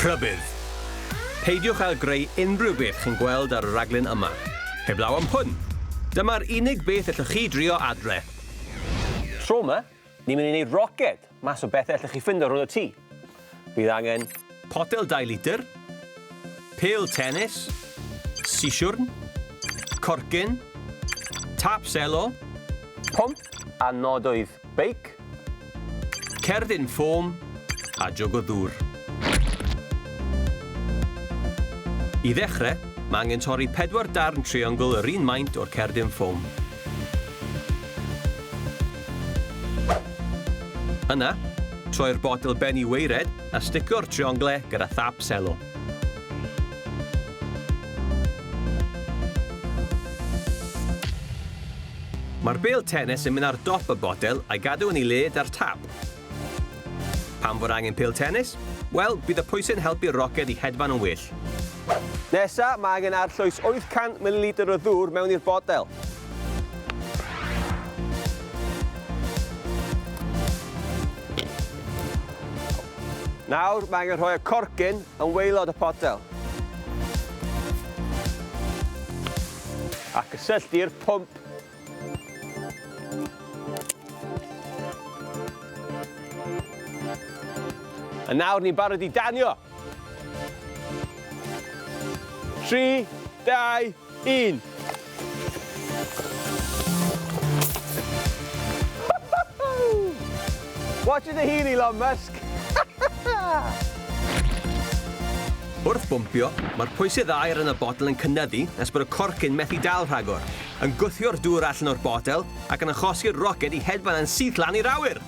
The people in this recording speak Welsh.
Rhybudd! Peidiwch â greu unrhyw beth chi'n gweld ar y rhaglen yma. Heblaw am hwn. Dyma'r unig beth allwch chi drio adre. Tro 'ma, ni'n mynd i wneud roced mas o bethau allwch chi ffindo rownd y tŷ. Bydd angen. Potel dau litr, pêl tennis, sisiwrn, corcyn, tap selo, pwmp a nodwydd beic, cerdyn ffôm a jwg o ddŵr. I ddechrau, mae angen torri pedwar darn triongl yr un maint o'r cerdyn ffôm. Yna, troi'r botel ben i waered a sticio'r triongle gyda thap selo. Mae'r bêl tennis yn mynd ar dop y botel a'i gadw yn ei le 'da'r tap. Pam fod angen pêl tennis? Wel, bydd y pwysau'n helpu'r roced i hedfan yn well. Nesa, mae angen arllwys 800 mililitr o ddŵr mewn i'r botel. Nawr, mae angen rhoi y corcyn yn waelod y potel. A cysylltu'r pwmp. A nawr ni'n barod i danio. 3, 2, 1. Watch it dy hun, Elon Musk! Wrth bwmpio, mae'r pwysedd aer yn y botel yn cynyddu nes bod y corcyn methu dal rhagor, yn gwthio'r dŵr allan o'r botel ac yn achosi'r roced i hedfan yn syth lan i'r awyr!